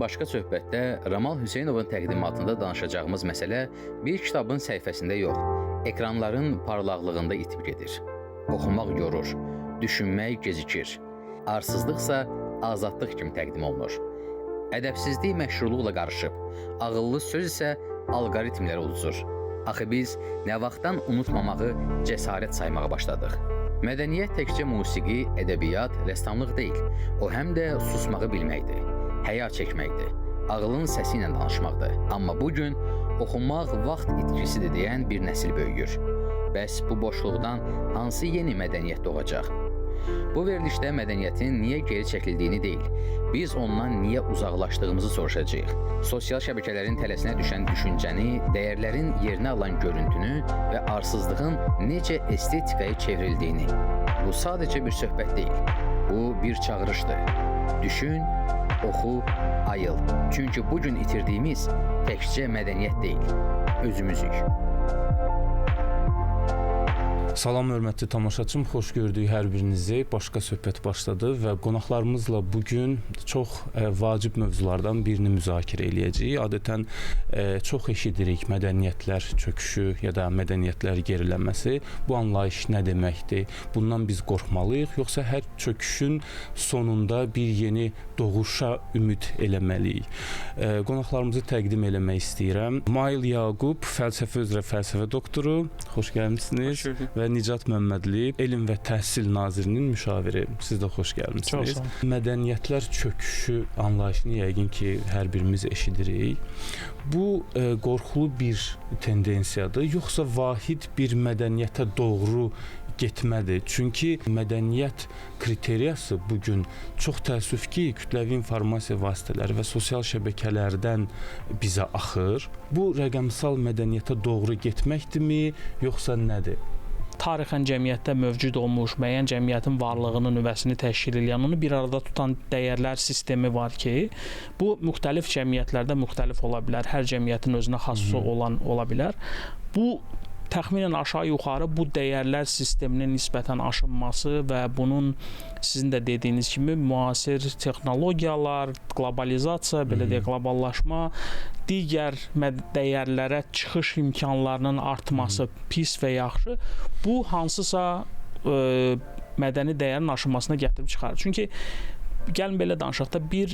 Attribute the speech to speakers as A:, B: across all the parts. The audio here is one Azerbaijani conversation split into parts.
A: başqa söhbətdə Ramal Hüseynovun təqdimatında danışacağımız məsələ bir kitabın səhifəsində yox, ekranların parlaqlığında itib gedir. Oxumaq yorur, düşünmək gecikir. Arsızlıqsa azadlıq kimi təqdim olunur. Ədəbsizlik məşhurluqla qarışıb, ağıllı söz isə alqoritmlərə uduzur. Axı biz nə vaxtdan unutmamağı cəsarət saymağa başladıq. Mədəniyyət təkcə musiqi, ədəbiyyat, rəssamlıq deyil. O həm də susmağı bilməkdir, həya çəkməkdir, ağılın səsi ilə danışmaqdır. Amma bu gün oxumaq vaxt itkisidir deyən bir nəsil böyüyür. Bəs bu boşluqdan hansı yeni mədəniyyət doğacaq? Bu verilişdə mədəniyyətin niyə geri çəkildiyini deyil, biz ondan niyə uzaqlaşdığımızı soruşacağıq. Sosial şəbəkələrin tələsinə düşən düşüncəni, dəyərlərin yerinə alan görüntünü və arsızlığın necə estetikaya çevrildiyini. Bu sadəcə bir söhbət deyil, bu bir çağırışdır. Düşün, oxu, ayıl. Çünki bu gün itirdiyimiz təkcə mədəniyyət deyil, özümüzük.
B: Salam hörmətli tamaşaçım, xoş gördük hər birinizi. Başqa söhbət başladı və qonaqlarımızla bu gün çox vacib mövzulardan birini müzakirə eləyəcəyik. Adətən çox eşidirik mədəniyyətlər çöküşü ya da mədəniyyətlər gerilənməsi. Bu anlayış nə deməkdir? Bundan biz qorxmalıyıq, yoxsa hər çöküşün sonunda bir yeni doğuşa ümid eləməliyik? Qonaqlarımızı təqdim eləmək istəyirəm. Mail Yaqub, fəlsəfə üzrə fəlsəfə doktoru. Xoş gəlmisiniz.
C: Hoş
B: və Nicat Məmmədli, Elm və Təhsil Nazirinin müşaviri. Siz də xoş gəlmisiniz.
C: Çox sağ olun.
B: Mədəniyyətlər çöküşü anlayışını yəqin ki, hər birimiz eşidirik. Bu qorxulu bir tendensiyadır, yoxsa vahid bir mədəniyyətə doğru getmədir? Çünki mədəniyyət kriteriyası bu gün çox təəssüf ki, kütləvi informasiya vasitələri və sosial şəbəkələrdən bizə axır. Bu rəqəmsal mədəniyyətə doğru getməkdirmi, yoxsa nədir?
C: Tarixən cəmiyyətdə mövcud olmuş, müəyyən cəmiyyətin varlığının nüvəsini təşkil edən, onu bir arada tutan dəyərlər sistemi var ki, bu müxtəlif cəmiyyətlərdə müxtəlif ola bilər. Hər cəmiyyətin özünə xası olan ola bilər. Bu təxminən aşağı-yuxarı bu dəyərlər sisteminin nisbətən aşınması və bunun sizin də dediyiniz kimi müasir texnologiyalar, qlobalizasiya, belə deyək, qloballaşma, digər dəyərlərə çıxış imkanlarının artması, pis və yaxşı, bu hansısa mədəni dəyərin aşınmasına gətirib çıxarır. Çünki gəlin belə danışaq da, bir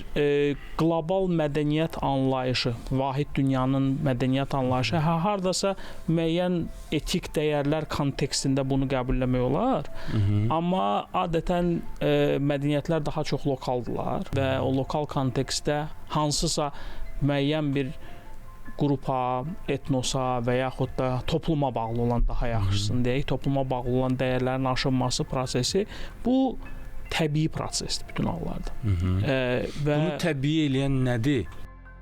C: qlobal mədəniyyət anlayışı, vahid dünyanın mədəniyyət anlayışı, hardasa müəyyən etik dəyərlər kontekstində bunu qəbul eləmək olar. Amma adətən mədəniyyətlər daha çox lokaldılar və o lokal kontekstdə hansısa müəyyən bir qrupa, etnosa və yaxud da topluma bağlı olan, daha yaxşısını deyək, topluma bağlı olan dəyərlərin aşınması prosesi bu təbii prosesdir bütün hallarda. Və
B: bunu təbii eləyən nədir?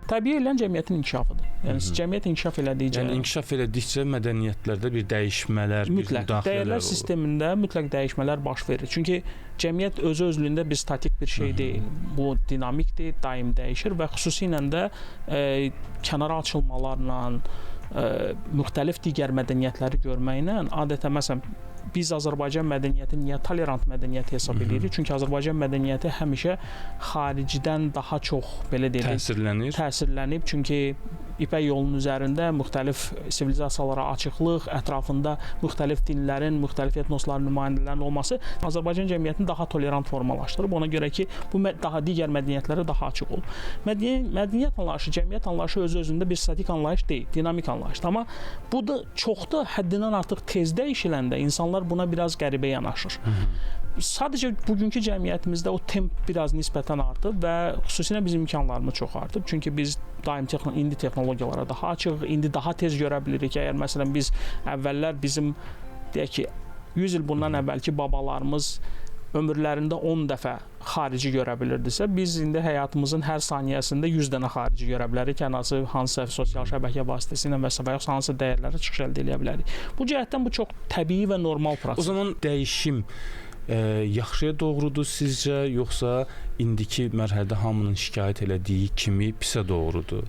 C: Təbii eləyən cəmiyyətin inkişafıdır. Yəni cəmiyyət inkişaf elədikcə,
B: yəni inkişaf elədikcə mədəniyyətlərdə bir dəyişmələr,
C: mütləq,
B: bir müdaxilələr
C: dəyərlər
B: olur.
C: Sistemində mütləq dəyişmələr baş verir. Çünki cəmiyyət özü özlüyündə bir statik bir şey deyil. Bu dinamikdir, daim dəyişir və xüsusilə də kənara açılmalarla, müxtəlif digər mədəniyyətləri görməklə adətən məsələn biz Azərbaycan mədəniyyətini niyə tolerant mədəniyyət hesab edirik? Çünki Azərbaycan mədəniyyəti həmişə xaricidən daha çox belə deyək, təsirlənib. Çünki İpək yolunun üzərində müxtəlif sivilizasiyalara açıqlıq, ətrafında müxtəlif dinlərin, müxtəlif etnosların nümayəndələrinin olması Azərbaycan cəmiyyətini daha tolerant formalaşdırıb. Ona görə ki, bu daha digər mədəniyyətlərə daha açıq olub. Mədəniyyət anlayışı, cəmiyyət anlayışı özü-özündə bir statik anlayış deyil, dinamik anlayışdır. Amma bu da çox da həddindən artıq tez dəyişiləndə insanlar buna biraz qəribə yanaşır. Sadəcə bugünkü cəmiyyətimizdə o temp biraz nisbətən artıb və xüsusilə bizim imkanlarımız çox artıb. Çünki biz daim indi texnologiyalara daha açığıq, indi daha tez görə bilirik. Əgər məsələn biz əvvəllər bizim deyək ki, 100 il bundan əvvəlki babalarımız ömürlərində 10 dəfə xarici görə bilirdisə, biz indi həyatımızın hər saniyəsində 100 dənə xarici görə bilərik. Ən azı hansısa sosial şəbəkə vasitəsilə və sair hansısa dəyərlərə çıxış əldə edə bilərik. Bu cəhətdən bu çox təbii və normal proses.
B: O zaman dəyişim yaxşıya doğrudur sizcə, yoxsa indiki mərhələdə hamının şikayət elədiyi kimi pisə doğrudur?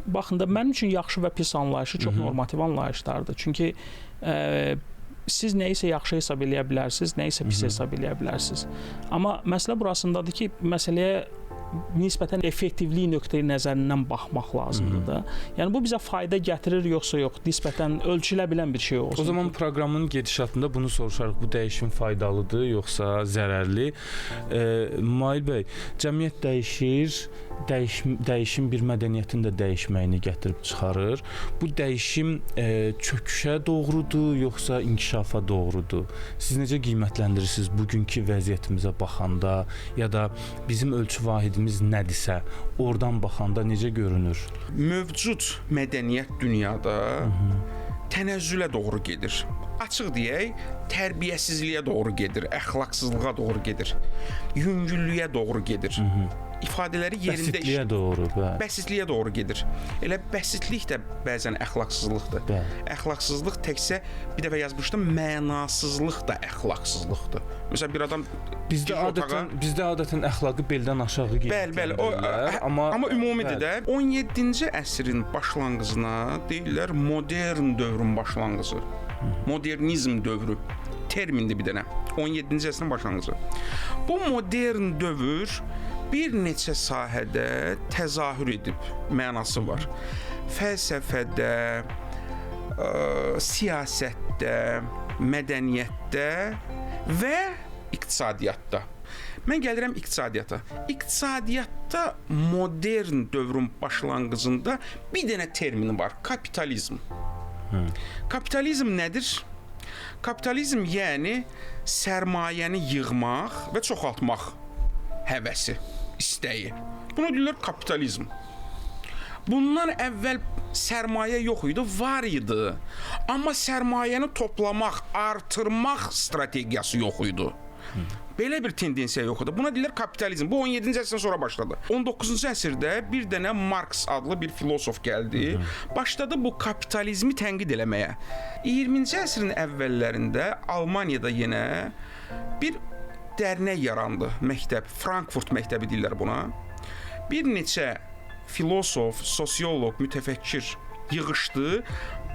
C: Baxın da, mənim üçün yaxşı və pis anlayışı çox normativ anlayışlardır. Çünki siz nəyisə yaxşı hesab eləyə bilərsiniz, nəyisə pis hesab eləyə bilərsiniz. Amma məsələ burasındadır ki, məsələyə nisbətən effektivlik nöqteyi nəzərindən baxmaq lazımdır da. Yəni bu bizə fayda gətirir yoxsa yox, nisbətən ölçülə bilən bir şey olsun.
B: O zaman proqramın gedişatında bunu soruşarıq. Bu dəyişim faydalıdır yoxsa zərərli? Mail bəy, cəmiyyət dəyişir, dəyişim bir mədəniyyətin də dəyişməyini gətirib çıxarır. Bu dəyişim çöküşə doğrudur yoxsa inkişafa doğrudur? Siz necə qiymətləndirirsiniz bugünkü vəziyyətimizə baxanda ya da bizim ölçü vahidimiz nədirsə, oradan baxanda necə görünür?
D: Mövcud mədəniyyət dünyada tənəzzülə doğru gedir. Açıq deyək, tərbiyəsizliyə doğru gedir, əxlaqsızlığa doğru gedir, yüngüllüyə doğru gedir. İfadələri yerində
B: bəsitliyə doğru, bəli.
D: Bəsitliyə doğru gedir. Elə bəsitlik də bəzən əxlaqsızlıqdır.
B: Bəli.
D: Əxlaqsızlıq təkcə bir dəfə yazmışdım, mənasızlıq da əxlaqsızlıqdır. Məsələn, bir adam
B: bizdə adətən əxlaqı beldən aşağı
D: qiymətləndirirlər. Bəli, bəli. Amma ümumidir də 17-ci əsrin başlanğıcına deyirlər modern dövrün başlanğıcı. Modernizm dövrü termindir bir dənə. 17-ci əsrin başlanğıcı. Bu modern dövr bir neçə sahədə təzahür edib, mənası var. Fəlsəfədə, siyasətdə, mədəniyyətdə və iqtisadiyyatda. Mən gəlirəm iqtisadiyyata. İqtisadiyyatda modern dövrün başlanğıcında bir dənə termin var: kapitalizm. Kapitalizm nədir? Kapitalizm yəni sərmayəni yığmaq və çoxaltmaq həvəsi, istəyi. Bunu deyirlər kapitalizm. Bundan əvvəl sərmayə yox idi, var idi. Amma sərmayəni toplamaq, artırmaq strategiyası yox idi. Belə bir tendensiya yox idi. Buna deyirlər kapitalizm. Bu 17-ci əsrdən sonra başladı. 19-cu əsrdə bir dənə Marks adlı bir filosof gəldi. Başladı bu kapitalizmi tənqid eləməyə. 20-ci əsrin əvvəllərində Almaniyada yenə bir dərnək yarandı, məktəb, Frankfurt məktəbi deyirlər buna. Bir neçə filosof, sosioloq, mütəfəkkir yığışdı,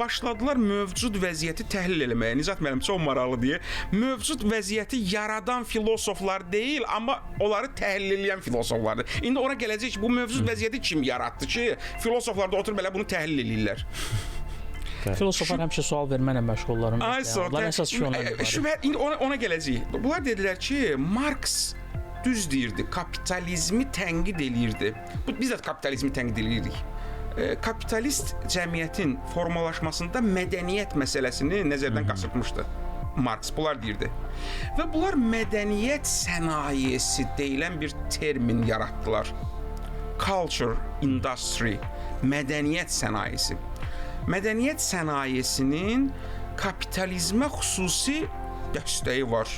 D: başladılar mövcud vəziyyəti təhlil eləməyə. Nicat müəllim çox maraqlı deyə. Mövcud vəziyyəti yaradan filosoflar deyil, amma onları təhlil eləyən filosoflardır. İndi ora gələcək ki, bu mövcud vəziyyəti kim yaratdı ki, filosoflar da oturub belə bunu təhlil eləyirlər.
C: Filosoflar həmişə sual verməklə məşğullar. Onlar əsas şey ona ibarət.
D: Şübhə, indi ona gələcəyik. Bunlar dedilər ki, Marks düz deyirdi, kapitalizmi tənqid eləyirdi. Biz də kapitalizmi tənqid eləyirik. Kapitalist cəmiyyətin formalaşmasında mədəniyyət məsələsini nəzərdən qaçırtmışdı Marks, bunlar deyirdi. Və bunlar mədəniyyət sənayesi deyilən bir termin yaratdılar. Culture industry, mədəniyyət sənayesi. Mədəniyyət sənayesinin kapitalizmə xüsusi dəstəyi var.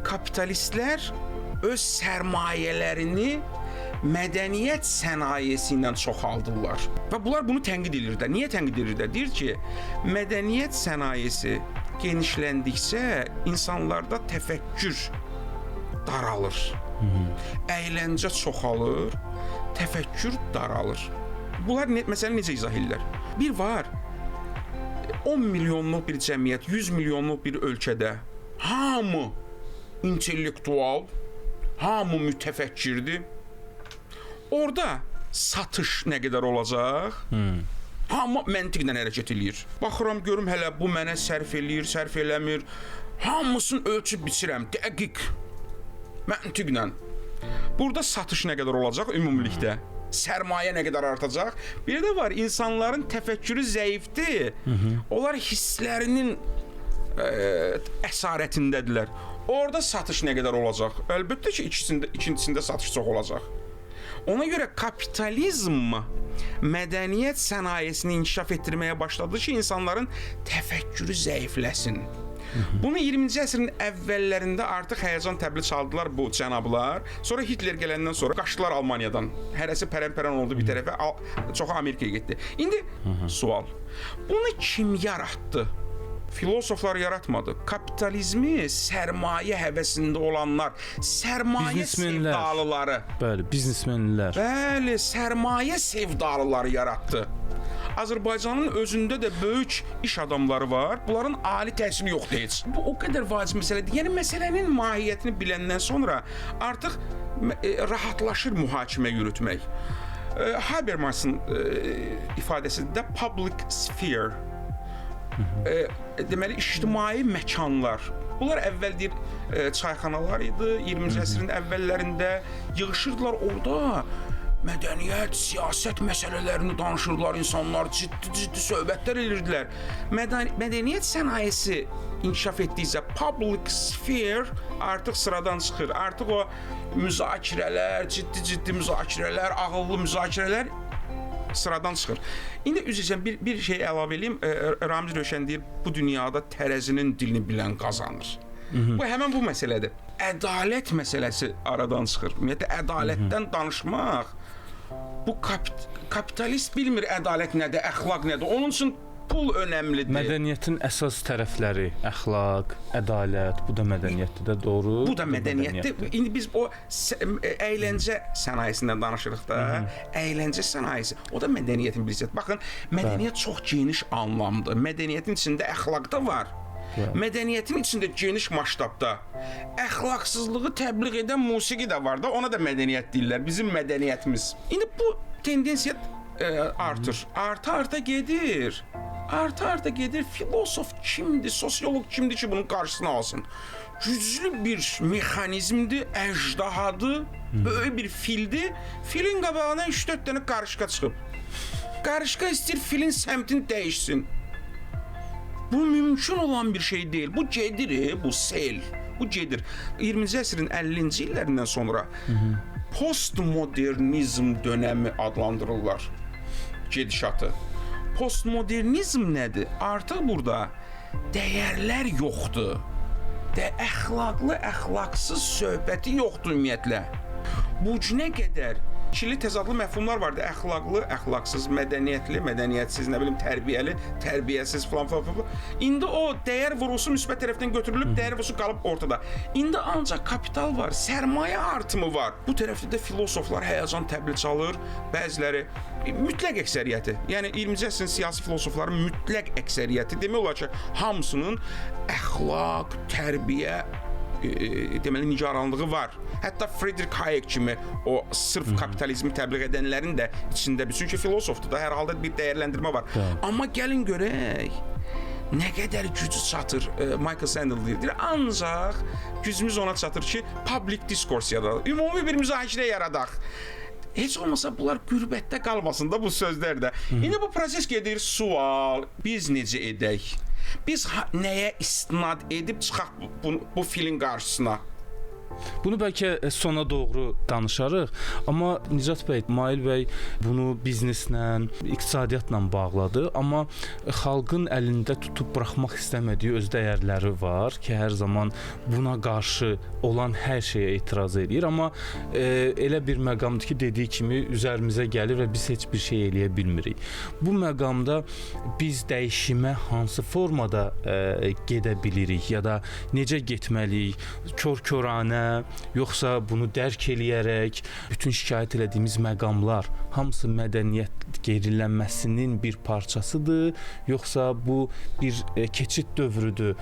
D: Kapitalistlər öz sərmayələrini mədəniyyət sənayesi ilə çoxaldırlar. Və bunlar bunu tənqid edirlər. Niyə tənqid edirlər? Deyir ki, mədəniyyət sənayesi genişləndikcə insanlarda təfəkkür daralır. Əyləncə çoxalır, təfəkkür daralır. Bunlar məsələni necə izah edirlər? Bir var, 10 milyonluq bir cəmiyyət, 100 milyonluq bir ölkədə hamı intellektual, hamı mütəfəkkirdir. Orada satış nə qədər olacaq? Hamı məntiqlə hərəkət eləyir. Baxıram, görüm hələ bu mənə sərf eləyir, sərf eləmir. Hamısını ölçüb biçirəm, dəqiq, məntiqlə. Burada satış nə qədər olacaq ümumilikdə? Sərmayə nə qədər artacaq? Bir də var, insanların təfəkkürü zəifdir. Onlar hisslərinin əsarətindədirlər. Orada satış nə qədər olacaq? Əlbəttə ki, ikincisində satış çox olacaq. Ona görə kapitalizm mədəniyyət sənayesini inkişaf etdirməyə başladı ki, insanların təfəkkürü zəifləsin. Bunu 20-ci əsrin əvvəllərində artıq həyəcan təbli çaldılar bu cənablar. Sonra Hitler gələndən sonra qaçdılar Almaniyadan. Hərəsi pərən-pərən oldu bir tərəfə, çoxu Amerikaya getdi. İndi sual. Bunu kim yaratdı? Filosoflar yaratmadı. Kapitalizmi sərmayə həvəsində olanlar, sərmayə sevdalıları.
B: Bəli, biznesmenlər.
D: Bəli, sərmayə sevdalıları yaratdı. Azərbaycanın özündə də böyük iş adamları var. Bunların ali təhsili yoxdur heç. Bu o qədər vacib məsələdir. Yəni məsələnin mahiyyətini biləndən sonra artıq Rahatlaşır mühakimə yürütmək. Habermas'ın ifadəsində public sphere, deməli ictimai məkanlar. Bunlar əvvəl deyir çayxanalar idi, 20-ci əsrin əvvəllərində yığışırdılar orada. Mədəniyyət, siyasət məsələlərini danışırdılar insanlar, ciddi-ciddi söhbətlər edirdilər. Mədəniyyət sənayesi inkişaf etdikcə public sphere artıq sıradan çıxır. Artıq o müzakirələr, ciddi-ciddi müzakirələr, ağıllı müzakirələr sıradan çıxır. İndi üzr istəyirəm, bir şey əlavə eləyim. Ramiz Rövşən deyir, bu dünyada tərəzinin dilini bilən qazanır. Bu həmin bu məsələdir. Ədalət məsələsi aradan çıxır. Ümumiyyətlə ədalətdən danışmaq, bu kapitalist bilmir ədalət nədir, əxlaq nədir. Onun üçün pul önəmlidir.
B: Mədəniyyətin əsas tərəfləri əxlaq, ədalət, bu da mədəniyyətdir də, doğru?
D: Bu da mədəniyyətdir. İndi biz o əyləncə sənayesindən danışırıq da. Əyləncə sənayesi, o da mədəniyyətin bir hissəsi. Baxın, mədəniyyət çox geniş anlamdır. Mədəniyyətin içində əxlaq da var. Mədəniyyətin içində geniş masштабda əxlaqsızlığı təbliğ edən musiqi də var da, ona da mədəniyyət deyirlər, bizim mədəniyyətimiz. İndi bu tendensiya artır. Arta-arta gedir. Arta-arta gedir. Filosof kimdir, sosioloq kimdir ki, bunun qarşısını alsın? Güclü bir mexanizmdir, əjdahadır, böyük bir fildir. Filin qabağına 3-4 dənə qarışqa çıxıb. Qarışqa istəyir filin səmtini dəyişsin. Bu mümkün olan bir şey deyil. Bu gedir, bu sel. Bu gedir. 20-ci əsrin 50-ci illərindən sonra postmodernizm dönəmi adlandırırlar gedişatı. Postmodernizm nədir? Artıq burada dəyərlər yoxdur. Əxlaqlı, əxlaqsız söhbəti yoxdur ümumiyyətlə. Bu günə qədər ikili təzadlı məfhumlar vardı. Əxlaqlı, əxlaqsız, mədəniyyətli, mədəniyyətsiz, nə bilim, tərbiyəli, tərbiyəsiz filan filan filan. İndi o dəyər vurğusu müsbət tərəfdən götürülüb, dəyər vurğusu qalıb ortada. İndi ancaq kapital var, sərmayə artımı var. Bu tərəfdə də filosoflar həyəcan təbli çalır, bəziləri mütləq əksəriyyəti, yəni 20-ci əsrin siyasi filosofların mütləq əksəriyyəti, demək olar ki, hamısının əxlaq, tərbiyə, deməli nigaranlığı var. Hətta Friedrich Hayek kimi o sırf kapitalizmi təbliğ edənlərin də içində bir, çünki filosofdur da, hər halda bir dəyərləndirmə var. Amma gəlin görək nə qədər gücü çatır. Michael Sandel deyir, ancaq gücümüz ona çatır ki, public discourse yaradaq, ümumi bir müzakirə yaradaq. Heç olmasa bunlar qürbətdə qalmasın da bu sözlər də. İndi bu proses gedir, sual, biz necə edək? Biz nəyə istinad edib çıxaq bu filin qarşısına?
B: Bunu bəlkə sona doğru danışarıq, amma Nicat bəy, Mail bəy bunu bizneslə, iqtisadiyyatla bağladı, amma xalqın əlində tutub buraxmaq istəmədiyi öz dəyərləri var ki, hər zaman buna qarşı olan hər şeyə etiraz eləyir, amma elə bir məqamdır ki, dediyi kimi üzərimizə gəlir və biz heç bir şey eləyə bilmirik. Bu məqamda biz dəyişimə hansı formada gedə bilirik ya da necə getməliyik? Kör-köranə, yoxsa bunu dərk eləyərək bütün şikayət elədiyimiz məqamlar hamısı mədəniyyət gerilənməsinin bir parçasıdır, yoxsa bu bir keçid dövrüdür,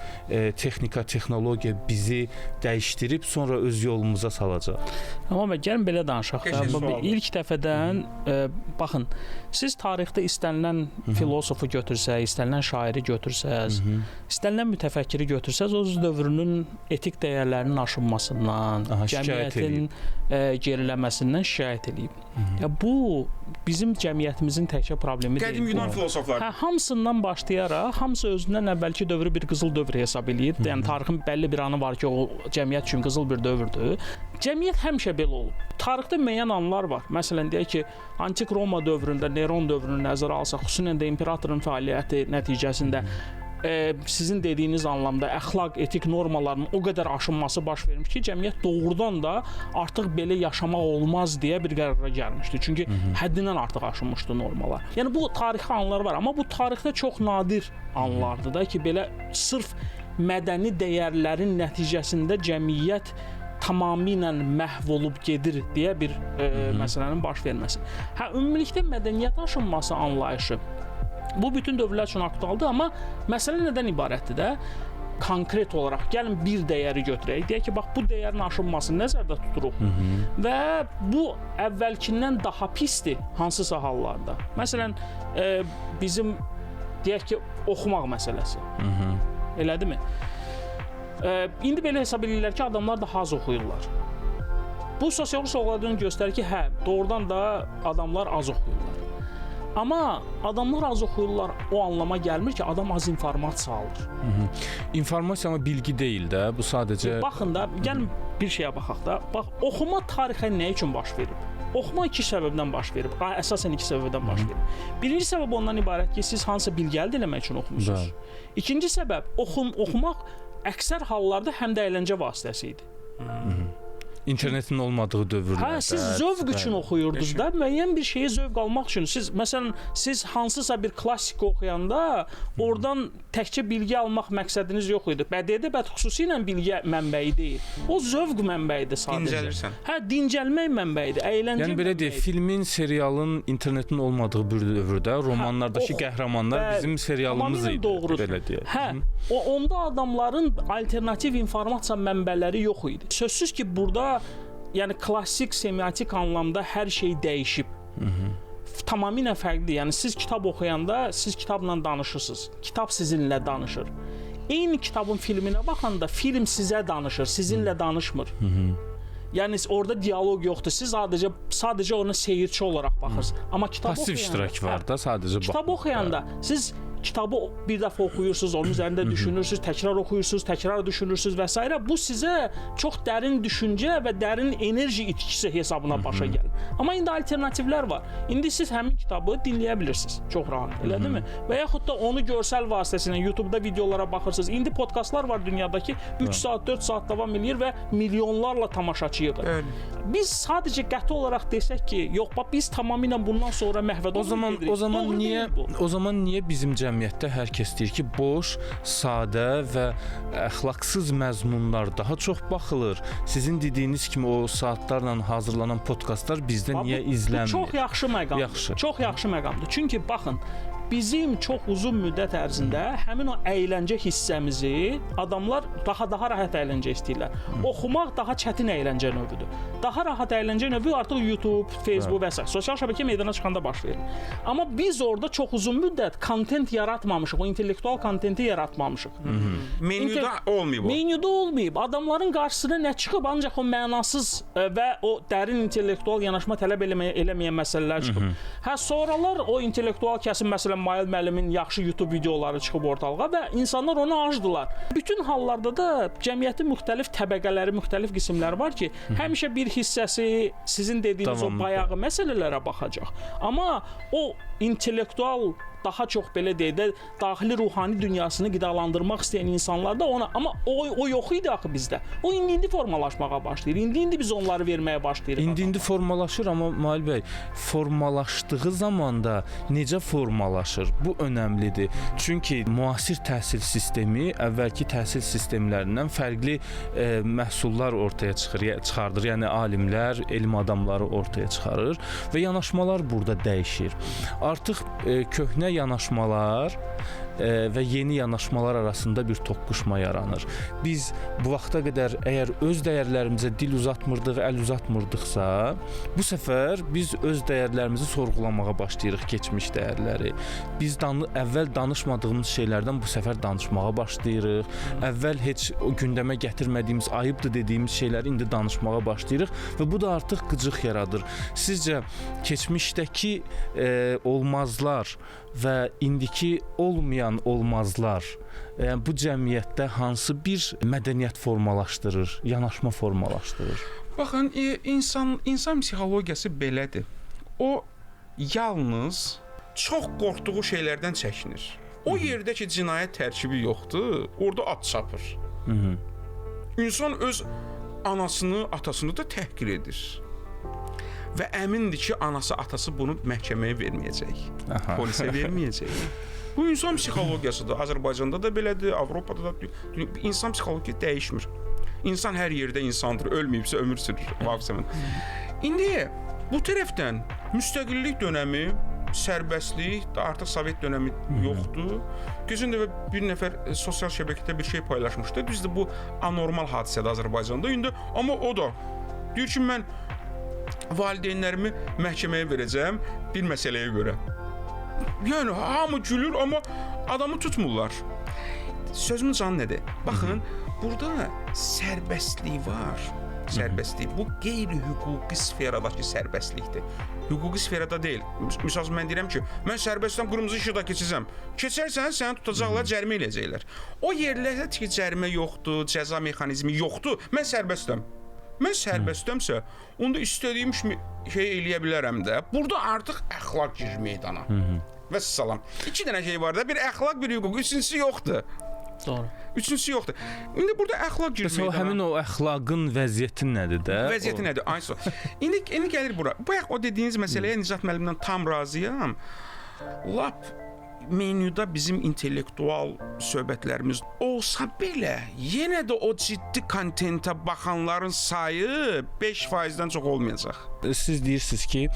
B: texnika, texnologiya bizi dəyişdirib sonra öz yolumuza salacaq?
C: Amma gəlin belə danışaq. İlk dəfədən, baxın, siz tarixdə istənilən filosofu götürsəz, istənilən şairi götürsəz, istənilən mütəfəkkiri götürsəz, o dövrünün etik dəyərlərinin aşınmasından, cəmiyyətin geriləməsindən şikayət eləyib. Ya bu bizim cəmiyyətimizin təkcə problemi deyil.
D: Qədim Yunan filosofları.
C: Hə, hamısından başlayaraq, hamısı özündən əvvəlki dövrü bir qızıl dövr hesab eləyir. Yəni tarixin bəlli bir anı var ki, o cəmiyyət üçün qızıl bir dövrdür. Cəmiyyət həmişə belə olub. Tarixdə müəyyən anlar var. Məsələn, deyək ki, Antik Roma dövründə, Neron dövrünü nəzərə alsaq, xüsusilə də imperatorun fəaliyyəti nəticəsində sizin dediyiniz anlamda əxlaq, etik normalarının o qədər aşınması baş vermiş ki, cəmiyyət doğrudan da artıq belə yaşamaq olmaz deyə bir qərara gəlmişdi. Çünki həddindən artıq aşınmışdı normalar. Yəni bu tarixi anlar var, amma bu tarixdə çox nadir anlardır da ki, belə sırf mədəni dəyərlərin nəticəsində cəmiyyət tamamilə məhv olub gedir deyə bir məsələnin baş verməsi. Hə, ümumilikdə mədəniyyət aşınması anlayışı bu bütün dövrlər üçün aktualdır, amma məsələ nədən ibarətdir də? Konkret olaraq gəlin bir dəyəri götürək. Deyək ki, bax bu dəyərin aşılmasını nəzərdə tuturuq. Hı -hı. Və bu əvvəlkindən daha pisdir hansısa hallarda. Məsələn, bizim deyək ki, oxumaq məsələsi. Hı -hı. Elədimi? İndi belə hesab edirlər ki, adamlar daha az oxuyurlar. Bu sosioloji suallardan göstərir ki, hə, doğrudan da adamlar az oxuyurlar. Amma adamlar az oxuyurlar, o anlama gəlmir ki, adam az informasiya alır.
B: Hı -hı. İnformasiya amma bilgi deyil də, bu sadəcə...
C: Baxın da, gəlin bir şeyə baxaq da. Bax, oxuma tarixən nə üçün baş verib? Oxuma iki səbəbdən baş verib. Əsasən iki səbəbdən baş verib. Birinci səbəb ondan ibarət ki, siz hansısa bilgi əldə eləmək üçün oxumusunuz. İkinci səbəb, oxumaq əksər hallarda həm də əyləncə vasitəsi idi. Hı
B: -hı. İnternetin olmadığı dövrlərdə.
C: Hə, siz zövq üçün oxuyurdunuz da, müəyyən bir şeyə zövq almaq üçün. Siz məsələn, siz hansısa bir klassik oxuyanda oradan təkcə bilgi almaq məqsədiniz yox idi. Bədii ədəbiyyat xüsusilə bilgi mənbəyi deyil. O zövq mənbəyidir sadəcə.
D: Dincəlirsən.
C: Hə, dincəlmək mənbəyidir, əyləncə.
B: Yəni belə deyək, filmin, serialın, internetin olmadığı bir dövrdə romanlardakı qəhrəmanlar bizim serialımız idi.
C: Doğrudur.
B: Belə deyək.
C: Hə, onda adamların alternativ informasiya mənbələri yox idi. Sözsüz ki, burada yəni klassik semiotik anlamda hər şey dəyişib. Hı -hı. Tamamilə fərqlidir. Yəni siz kitab oxuyanda siz kitabla danışırsınız. Kitab sizinlə danışır. Eyni kitabın filminə baxanda film sizə danışır, sizinlə danışmır.
B: Hı -hı.
C: Yəni orada dialoq yoxdur. Siz sadəcə ona seyirçi olaraq baxırsınız. Amma kitab
B: pasiv iştirak var da, sadəcə
C: kitab oxuyanda siz kitabı bir dəfə oxuyursunuz, onun üzərində düşünürsünüz, təkrar oxuyursunuz, təkrar düşünürsünüz və s. Bu sizə çox dərin düşüncə və dərin enerji itkisi hesabına başa gəlir. Amma indi alternativlər var. İndi siz həmin kitabı dinləyə bilirsiniz. Çox rahat, elədimi? Və yaxud da onu görsəl vasitəsilə YouTube-da videolara baxırsınız. İndi podkastlar var dünyadakı 3 saat, 4 saat davam eləyir və milyonlarla tamaşaçı yığır. Biz sadəcə qəti olaraq desək ki, yox, bax biz tamamilə bundan sonra məhvə
B: O zaman niyə o zaman niyə bizim cəmiyyətdə hər kəs deyir ki, boş, sadə və əxlaqsız məzmunlar daha çox baxılır? Sizin dediyiniz kimi o saatlarla hazırlanan podkastlar bizdə niyə izlənmir?
C: Bu çox yaxşı məqamdır.
B: Yaxşı.
C: Çox yaxşı məqamdır. Çünki baxın, bizim çox uzun müddət ərzində həmin o əyləncə hissəmizi adamlar daha rahat əyləncə istəyirlər. Oxumaq daha çətin əyləncə növüdür. Daha rahat əyləncə növü artıq YouTube, Facebook və s. sosial şəbəkə meydana çıxanda baş verir. Amma biz orada çox uzun müddət kontent yaratmamışıq, o intellektual kontenti yaratmamışıq.
D: Menyuda olmayıb o.
C: Menyuda olmayıb. Adamların qarşısına nə çıxıb, ancaq o mənasız və o dərin intellektual yanaşma tələb eləməyən məsələlər çıxıb. Hə, sonralar o intellektual kəsim, məsələn, Mail müəllimin yaxşı YouTube videoları çıxıb ortalığa və insanlar onu acdılar. Bütün hallarda da cəmiyyətin müxtəlif təbəqələri, müxtəlif qismləri var ki, həmişə bir hissəsi sizin dediyiniz o bayağı məsələlərə baxacaq. Amma o intellektual, daha çox belə deyək də, daxili ruhani dünyasını qidalandırmaq istəyən insanlar da ona, amma o yox idi axı bizdə. O indi formalaşmağa başlayır. İndi biz onları verməyə başlayırıq.
B: İndi formalaşır, amma Mail bəy, formalaşdığı zamanda necə formalaşır? Bu önəmlidir. Çünki müasir təhsil sistemi əvvəlki təhsil sistemlərindən fərqli məhsullar ortaya çıxardır. Yəni alimlər, elm adamları ortaya çıxarır və yanaşmalar burada dəyişir. Artıq köhnə yanaşmalar və yeni yanaşmalar arasında bir toqquşma yaranır. Biz bu vaxta qədər əgər öz dəyərlərimizə dil uzatmırdıq, əl uzatmırdıqsa, bu səfər biz öz dəyərlərimizi sorğulamağa başlayırıq, keçmiş dəyərləri. Biz əvvəl danışmadığımız şeylərdən bu səfər danışmağa başlayırıq. Əvvəl heç o gündəmə gətirmədiyimiz, ayıbdır dediyimiz şeyləri indi danışmağa başlayırıq və bu da artıq qıcıq yaradır. Sizcə keçmişdəki olmazlar və indiki olmayan olmazlar, yəni bu cəmiyyətdə hansı bir mədəniyyət formalaşdırır, yanaşma formalaşdırır?
D: Baxın, insan psixologiyası belədir. O yalnız çox qorxduğu şeylərdən çəkinir. O yerdə ki, cinayət tərkibi yoxdur, orada at çapır. İnsan öz anasını, atasını da təhqir edir. Və əmindir ki, anası, atası bunu məhkəməyə verməyəcək, polisə verməyəcək. Bu insan psixologiyasıdır. Azərbaycanda da belədir, Avropada da. İnsan psixologiyası dəyişmir. İnsan hər yerdə insandır, ölməyibsə ömür sürür. İndi bu tərəfdən müstəqillik dönəmi Sərbəstlik, artıq Sovet dönəmi yoxdur. Keçən dəfə bir nəfər sosial şəbəkədə bir şey paylaşmışdı. Düzdür, bu anormal hadisədir Azərbaycanda. İndi amma o da deyir ki, mən valideynlərimi məhkəməyə verəcəm bir məsələyə görə. Yəni hamı gülür, amma adamı tutmurlar. Sözümün canı nədir? Baxın, burada sərbəstlik var. Sərbəstlik. Bu qeyri-hüquqi sferadakı sərbəstlikdir. Hüquqi sferada deyil. Məsəl üçün mən deyirəm ki, mən sərbəstəm, qırmızı işıqda keçəcəm. Keçərsən, səni tutacaqlar, cərimə eləyəcəklər. O yerlərdə ki, cərimə yoxdur, cəza mexanizmi yoxdur, mən sərbəstəm. Mən sərbəstəmsə, onda istədiyim şey eləyə bilərəm də. Burada artıq əxlaq girir meydana. Vəssalam. İki dənə şey var da, bir əxlaq, bir hüquq, üçüncüsü yoxdur.
C: Doğru.
D: Üçüncüsü yoxdur. İndi burada əxlaq girir meydana.
B: Həmin o əxlaqın vəziyyəti nədir də?
D: Vəziyyəti nədir? Ayso. İndi gəlir bura. Bayaq o dediyiniz məsələyə Nicat müəllimdən tam razıyam. Lap menyuda bizim intellektual söhbətlərimiz olsa belə, yenə də o ciddi kontentə baxanların sayı 5%-dən çox olmayacaq.
B: Siz deyirsiniz ki,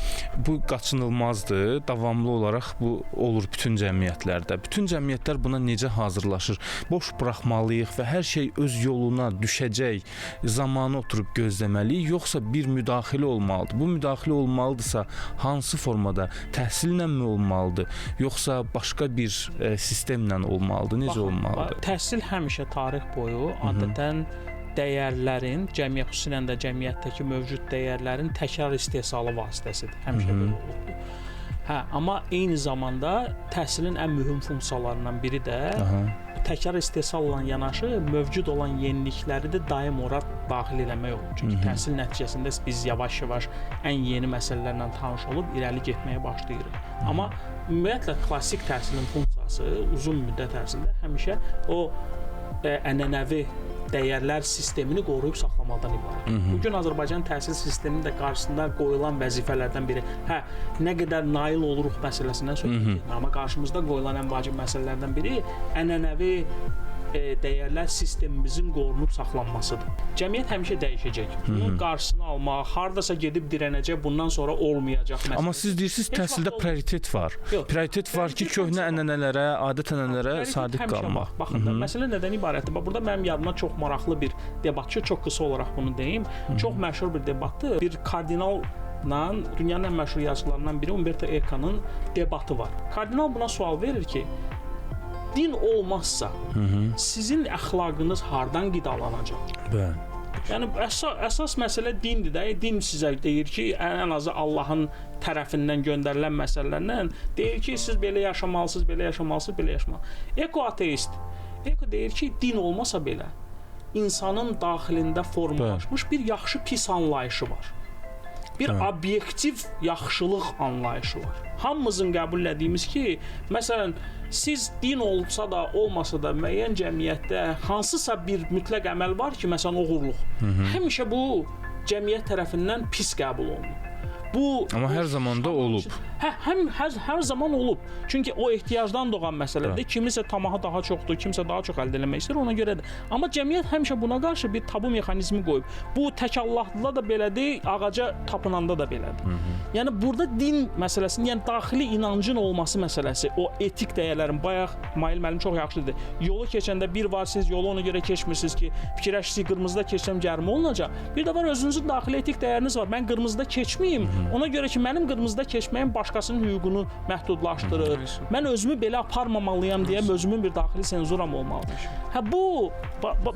B: bu qaçınılmazdır, davamlı olaraq bu olur bütün cəmiyyətlərdə. Bütün cəmiyyətlər buna necə hazırlaşır? Boş buraxmalıyıq və hər şey öz yoluna düşəcək, zamanı oturub gözləməliyik, yoxsa bir müdaxilə olmalıdır? Bu müdaxilə olmalıdırsa, hansı formada? Təhsillə mi olmalıdır, yoxsa başqa bir sistemlə olmalıdır? Necə olmalıdır?
C: Təhsil həmişə tarix boyu adətən dəyərlərin, cəmiyyət, xüsusilə də cəmiyyətdəki mövcud dəyərlərin təkrar istehsalı vasitəsidir. Həmişə belə olubdur. Hə, amma eyni zamanda təhsilin ən mühüm funksiyalarından biri də təkrar istehsalla yanaşı mövcud olan yenilikləri də daim ora daxil eləmək olur. Çünki təhsil nəticəsində biz yavaş-yavaş ən yeni məsələlərlə tanış olub irəli getməyə başlayırıq. Amma ümumiyyətlə klassik təhsilin funksiyası uzun müddət ərzində həmişə o ənənəvi dəyərlər sistemini qoruyub saxlamaqdan ibarət. Bugün Azərbaycan təhsil sisteminin də qarşısında qoyulan vəzifələrdən biri, hə, nə qədər nail oluruq məsələsindən söhbət getmir, amma qarşımızda qoyulan ən vacib məsələlərdən biri ənənəvi dəyərlər sistemimizin qorunub saxlanmasıdır. Cəmiyyət həmişə dəyişəcək. Bunun qarşısını almaq, hardasa gedib dirənəcək, bundan sonra olmayacaq məsələ.
B: Amma siz deyirsiniz təhsildə prioritet var.
C: Yox,
B: prioritet var ki, köhnə ənənələrə, adət-ənənələrə sadiq qalmaq.
C: Baxın da, məsələ nədən ibarətdir? Bax, burada mənim yadıma çox maraqlı bir debatçı, çox qısa olaraq bunu deyim. Çox məşhur bir debatdır. Bir kardinal dünyanın ən məşhur yazıçılarından biri Umberto Eco'nun debatı var. Kardinal buna sual verir ki, din olmazsa sizin əxlaqınız hardan qidalanacaq?
B: Bəli.
C: Yəni əsas məsələ dindir də. Din sizə deyir ki, ən azı Allahın tərəfindən göndərilən məsələlərlə deyir ki, siz belə yaşamalısınız, belə yaşamalısınız, belə yaşamalısınız. Eko ateist. Eko deyir ki, din olmasa belə insanın daxilində formalaşmış bir yaxşı pis anlayışı var. Bir obyektiv yaxşılıq anlayışı var. Hamımızın qəbul etdiyimiz ki, məsələn, siz din olsa da, olmasa da müəyyən cəmiyyətdə hansısa bir mütləq əməl var ki, məsələn, oğurluq. Həmişə bu cəmiyyət tərəfindən pis qəbul olunur. Bu
B: amma hər zaman da olub.
C: Hə, hər zaman olub. Çünki o ehtiyacdan doğan məsələdir. Kimisə tamahı daha çoxdur, kimsə daha çox əldə eləmək istəyir, ona görə də. Amma cəmiyyət həmişə buna qarşı bir tabu mexanizmi qoyub. Bu tək Allahlıda da belədir, ağaca tapınanda da belədir. Yəni burada din məsələsinin, yəni daxili inancın olması məsələsi, o etik dəyərlərin, bayaq Mail müəllim çox yaxşı dedi. Yolu keçəndə bir var, siz yolu ona görə keçmirsiniz ki, fikirləşirsiniz qırmızıda keçsəm cərimə olunacaq. Bir də var özünüzün daxili etik dəyəriniz var. Mən qırmızıda keçməyim. Ona görə ki, mənim qırmızıda keçməyim başqasının hüququnu məhdudlaşdırır. Mən özümü belə aparmamalıyam deyə özümün bir daxili senzuram olmalıdır. Hə, bu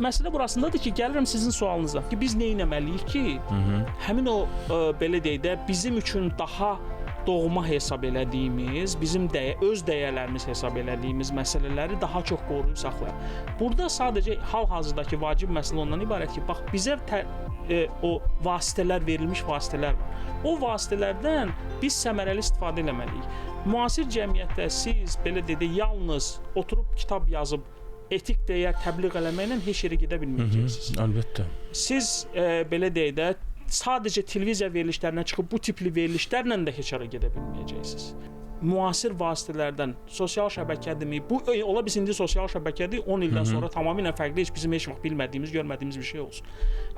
C: məsələ burasındadır ki, gəlirəm sizin sualınıza ki, biz nə etməliyik ki, həmin o belə deyək də bizim üçün daha doğma hesab elədiyimiz, bizim öz dəyərlərimiz hesab elədiyimiz məsələləri daha çox qoruyub saxlayaq. Burada sadəcə hal-hazırdakı vacib məsələ ondan ibarət ki, bax bizə o vasitələr, verilmiş vasitələr var. O vasitələrdən biz səmərəli istifadə eləməliyik. Müasir cəmiyyətdə siz belə deyək, yalnız oturub kitab yazıb etik dəyər təbliğ eləməklə heç yerə gedə bilməyəcəksiniz.
B: Əlbəttə.
C: Siz belə deyək də sadəcə televiziya verilişlərinə çıxıb bu tipli verilişlərlə də heç yerə gedə bilməyəcəksiniz. müasir vasitələrdən, sosial şəbəkədirmi? Bu ola bilsin indi sosial şəbəkədir, 10 ildən sonra tamamilə fərqli, heç bizim heç vaxt bilmədiyimiz, görmədiyimiz bir şey olsun.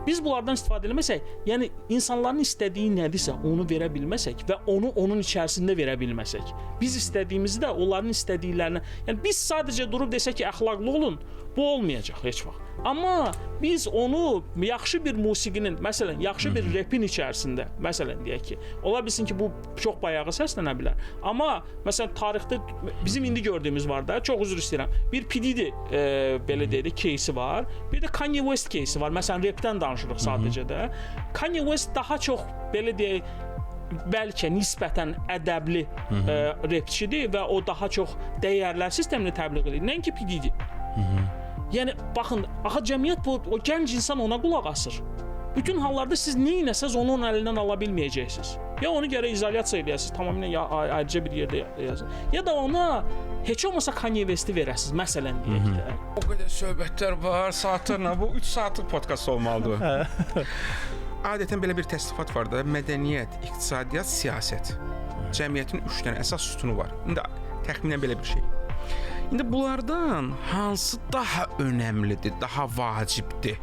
C: Biz bunlardan istifadə eləməsək, yəni insanların istədiyi nədirsə, onu verə bilməsək və onu onun içərisində verə bilməsək, biz istədiyimizi də onların istədiklərinə, yəni biz sadəcə durub desək ki, əxlaqlı olun, bu olmayacaq heç vaxt. Amma biz onu yaxşı bir musiqinin, məsələn, yaxşı bir repin içərisində, məsələn deyək ki, ola bilsin ki, bu çox bayağı səslənə bilər. Amma məsələn tarixdə bizim indi gördüyümüz var da, çox üzr istəyirəm. Bir P. Diddy belə deyək də кейsi var. Bir də Kanye West кейsi var. Məsələn, repdən danışırıq sadəcə də. Kanye West daha çox belə deyək, bəlkə nisbətən ədəbli repçidir və o daha çox dəyərlər sistemini təbliğ edir. Nəinki P. Diddy. Yəni baxın, axı cəmiyyət bu o gənc insan ona qulaq asır. Bütün hallarda siz nə etməsəz onu onun əlindən ala bilməyəcəksiniz. Ya onu gərək izolyasiya eləyəsiniz, tamamilə ya ayrıca bir yerdə yazın. Ya da ona heç olmasa Kanye West-i verəsiniz, məsələn deyək də.
D: O qədər söhbətlər var, saatlarla. Bu 3 saatlıq podkast olmalıdır. Adətən belə bir təsnifat var da, mədəniyyət, iqtisadiyyat, siyasət. Cəmiyyətin 3 dənə əsas sütunu var. İndi təxminən belə bir şey. İndi bunlardan hansı daha önəmlidir, daha vacibdir?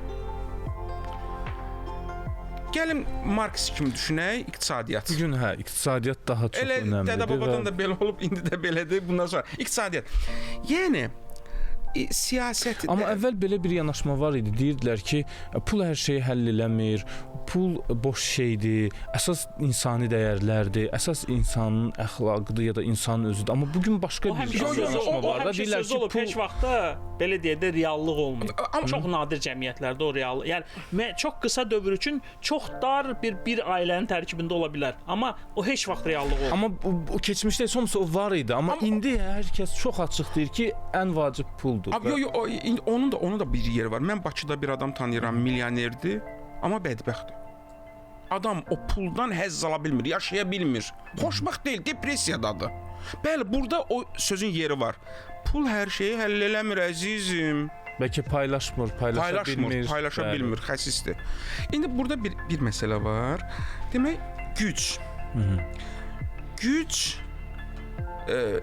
D: Gəlin Marks kimi düşünək, iqtisadiyyat.
B: Bu gün hə, iqtisadiyyat daha çox
D: Elə
B: önəmlidir.
D: Dədə-babadan
B: və...
D: da belə olub, indi də belədir. Bundan sonra iqtisadiyyat. Yəni siyasəti
B: Amma əvvəl belə bir yanaşma var idi. Deyirdilər ki, pul hər şeyi həll eləmir, pul boş şeydir, əsas insani dəyərlərdir, əsas insanın əxlaqıdır ya da insanın özüdür. Amma bu gün başqa
C: O
B: bir
C: həmişə
B: yanaşma
C: o,
B: var da.
C: həmişə
B: Deyirlər
C: sözü
B: ki,
C: olub,
B: pul
C: heç vaxt da belə deyək də reallıq olmayıb.
D: Amma
C: çox nadir cəmiyyətlərdə o real, yəni çox qısa dövr üçün çox dar bir ailənin tərkibində ola bilər. Amma o heç vaxt reallıq olmur.
B: Amma o keçmişdə heç olmasa o var idi. Amma indi hər kəs çox açıq deyir ki, ən vacib puldur.
D: Abi, yo, yo, indi onun da bir yeri var. Mən Bakıda bir adam tanıyıram, milyonerdir, amma bədbəxtdir. Adam o puldan həzz ala bilmir, yaşaya bilmir. Xoşbəxt deyil, depressiyadadır. Bəli, burada o sözün yeri var. Pul hər şeyi həll eləmir əzizim.
B: Bəlkə paylaşmır, paylaşa
D: Paylaşmır,
B: bilmir.
D: paylaşa
B: Bəli.
D: bilmir, xəsisdir. İndi burada bir məsələ var. Demək, güc. Güc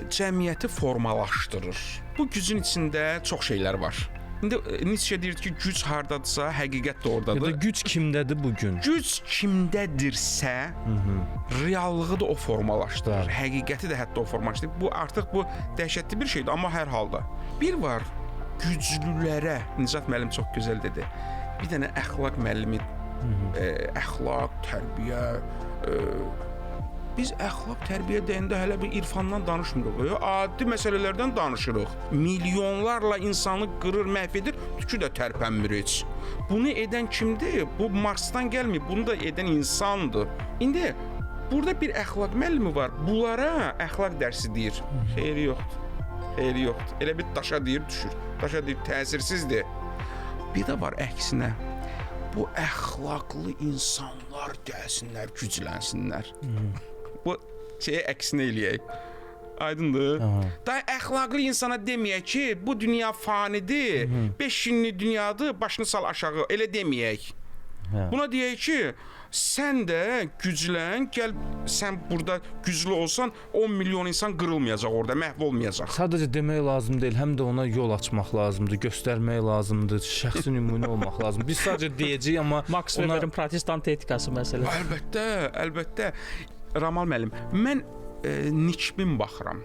D: cəmiyyəti formalaşdırır. Bu gücün içində çox şeylər var. İndi Nietzsche deyir ki, güc hardadırsa, həqiqət də
B: Ya
D: ordadır.
B: da güc kimdədir bu gün?
D: Güc kimdədirsə, reallığı da o formalaşdırır.
B: Bəli.
D: Həqiqəti də hətta o formalaşdırır. Bu artıq bu dəhşətli bir şeydir, amma hər halda. Bir var güclülərə, Nicat müəllim çox gözəl dedi. Bir dənə əxlaq müəllimi, əxlaq, tərbiyə, biz əxlaq, tərbiyə deyəndə hələ bir irfandan danışmırıq. Adi məsələlərdən danışırıq. Milyonlarla insanı qırır, məhv edir, tükü də tərpənmir heç. Bunu edən kimdir? Bu Marsdan gəlmir, bunu da edən insandır. İndi burada bir əxlaq müəllimi var. Bunlara əxlaq dərsi deyir. Xeyri yoxdur. Xeyri yoxdur. Elə bir daşa deyir, düşür. Daşa deyir, təsirsizdir. Bir də var əksinə. Bu əxlaqlı insanlar gəlsinlər, güclənsinlər. Bu şeyə əksinə eləyək. Aydındır? Daha əxlaqlı insana deməyək ki, bu dünya fanidir, 5 günlük dünyadır, başını sal aşağı. Elə deməyək.
B: Hə.
D: Buna deyək ki, sən də güclən, gəl sən burada güclü olsan 10 milyon insan qırılmayacaq orada, məhv olmayacaq.
B: Sadəcə demək lazım deyil, həm də ona yol açmaq lazımdır, göstərmək lazımdır, şəxsi nümunə olmaq lazımdır. Biz sadəcə deyəcəyik, amma
C: Max
B: ona
C: Weberin protestant etikası məsələsi.
D: Əlbəttə, əlbəttə. Ramal müəllim, mən nikbin baxıram.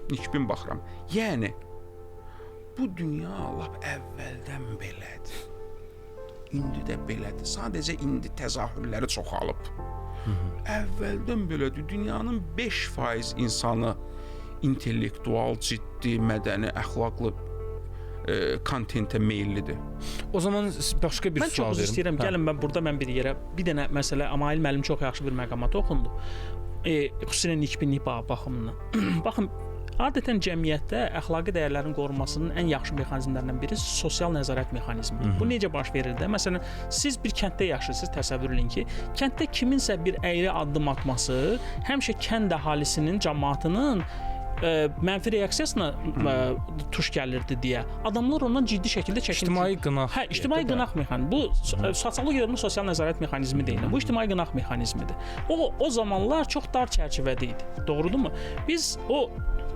D: Nikbin baxıram. Yəni bu dünya lap əvvəldən belədir. İndi də belədir. Sadəcə indi təzahürləri çoxalıb. Əvvəldən belədir. Dünyanın 5% insanı intellektual, ciddi, mədəni, əxlaqlı kontentə meyillidir.
B: o zaman başqa bir
C: Mən
B: sual
C: çox üzr
B: verim.
C: istəyirəm.
B: Hə.
C: Gəlin mən burada mən bir yerə bir dənə məsələ Amail müəllim çox yaxşı bir məqama toxundu. Xüsusilə nikbinlik baxımından. Baxın, adətən cəmiyyətdə əxlaqi dəyərlərin qorunmasının ən yaxşı mexanizmlərindən biri sosial nəzarət mexanizmidir. Bu necə baş verir də? Məsələn, siz bir kənddə yaşayırsınız, təsəvvür eləyin ki, kənddə kiminsə bir əyri addım atması həmişə kənd əhalisinin, cəmaatının mənfi reaksiyasına tuş gəlirdi deyə adamlar ondan ciddi şəkildə çəkinir.
B: İctimai qınaq.
C: Hə, ictimai qınaq mexanizmi. Bu sosiologiya bunu sosial nəzarət mexanizmi deyirlər. Bu ictimai qınaq mexanizmidir. O zamanlar çox dar çərçivədə idi. Doğrudurmu? Biz o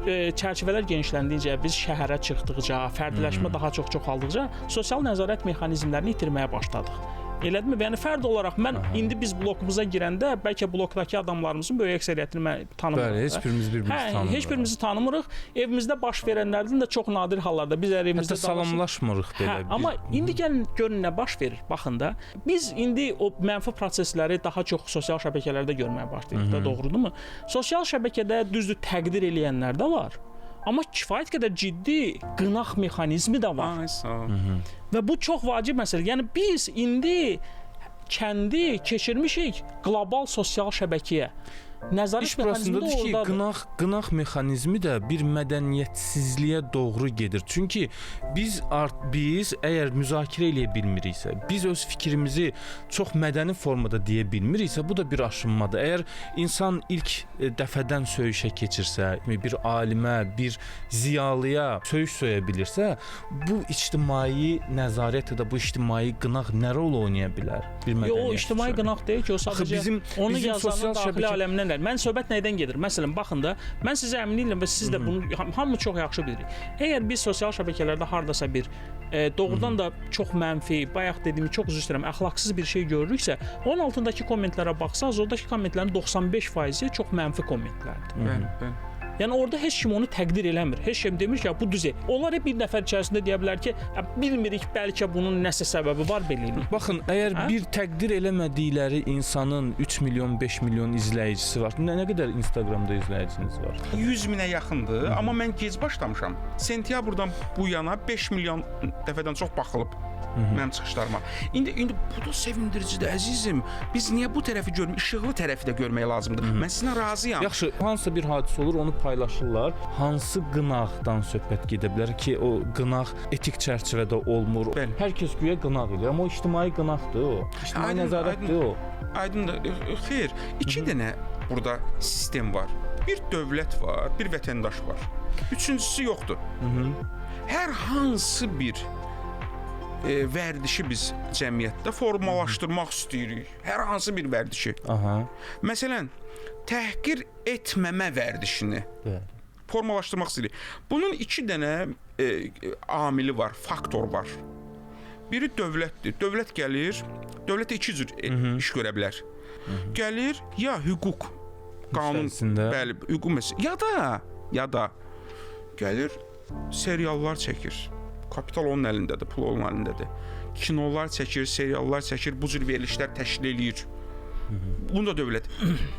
C: çərçivələr genişləndikcə, biz şəhərə çıxdıqca, fərdiləşmə daha çox çoxaldıqca sosial nəzarət mexanizmlərini itirməyə başladıq. Elədimi? Yəni fərd olaraq mən indi biz blokumuza girəndə bəlkə blokdakı adamlarımızın böyük əksəriyyətini mən tanımıram.
B: Bəli, heç birimiz bir-birimizi tanımırıq.
C: Heç birimizi tanımırıq. Evimizdə baş verənlərdən də çox nadir hallarda biz əgər evimizdə
B: hətta salamlaşmırıq belə.
C: Hə, amma indi gəlin görün nə baş verir. Baxın da, biz indi o mənfi prosesləri daha çox sosial şəbəkələrdə görməyə başlayırıq da, doğrudurmu? Sosial şəbəkədə düzdür təqdir eləyənlər də var. Amma kifayət qədər ciddi qınaq mexanizmi də var.
D: Ay, sağ ol.
C: Və bu çox vacib məsələ. Yəni biz indi kəndi keçirmişik qlobal sosial şəbəkəyə. Nəzarət
B: İş burasındadır ki, qınaq mexanizmi də bir mədəniyyətsizliyə doğru gedir. Çünki biz əgər müzakirə eləyə bilmiriksə, biz öz fikrimizi çox mədəni formada deyə bilmiriksə, bu da bir aşınmadır. Əgər insan ilk dəfədən söyüşə keçirsə, bir alimə, bir ziyalıya söyüş söyə bilirsə, bu ictimai nəzarət ya da bu ictimai qınaq nə rol oynaya bilər? Bir mədəniyyət.
C: Yox, o ictimai qınaq deyil ki, o sadəcə
B: bizim
C: onu yazanın daxili aləmindən. Mən söhbət nədən gedir? Məsələn, baxın da, mən sizə əmin edirəm və siz də bunu hamı çox yaxşı bilirik. Əgər biz sosial şəbəkələrdə hardasa bir doğrudan da çox mənfi, bayaq dediyimi çox üzr istəyirəm, əxlaqsız bir şey görürüksə, onun altındakı kommentlərə baxsaz, oradakı kommentlərin 95%-i çox mənfi kommentlərdir.
D: Bəli, bəli.
C: Yəni orada heç kim onu təqdir eləmir. Heç kim demir ki, bu düz. Onlar hep bir nəfər içərisində deyə bilər ki, bilmirik, bəlkə bunun nəsə səbəbi var, belə eləyir.
B: Baxın, əgər bir təqdir eləmədikləri insanın 3 milyon, 5 milyon izləyicisi var. Nə qədər Instagramda izləyiciniz var?
D: 100 minə yaxındır, amma mən gec başlamışam. Sentyabrdan bu yana 5 milyon dəfədən çox baxılıb mənim çıxışlarıma. İndi bu da sevindiricidir əzizim. Biz niyə bu tərəfi görmürük? İşıqlı tərəfi də görmək lazımdır. Mən sizinlə razıyam.
B: Yaxşı, hansısa bir hadisə olur, onu paylaşırlar. Hansı qınaqdan söhbət gedə bilər ki, o qınaq etik çərçivədə olmur.
D: Bəli.
B: Hər kəs güya qınaq eləyir, amma o ictimai qınaqdır o. İctimai nəzarətdir o.
D: Aydındır. Xeyr, iki dənə burada sistem var. Bir dövlət var, bir vətəndaş var. Üçüncüsü yoxdur. Hər hansı bir vərdişi biz cəmiyyətdə formalaşdırmaq istəyirik. Hər hansı bir vərdişi.
B: Aha.
D: Məsələn, təhqir etməmə vərdişini formalaşdırmaq istəyirik. Bunun iki dənə amili var, faktor var. Biri dövlətdir. Dövlət gəlir, dövlət iki cür iş görə bilər. Gəlir ya hüquq, qanun, bəli, hüquq məsələsi, ya da gəlir seriallar çəkir. Kapital onun əlindədir, pul onun əlindədir. Kinolar çəkir, seriallar çəkir, bu cür verilişlər təşkil eləyir. Bunu da dövlət.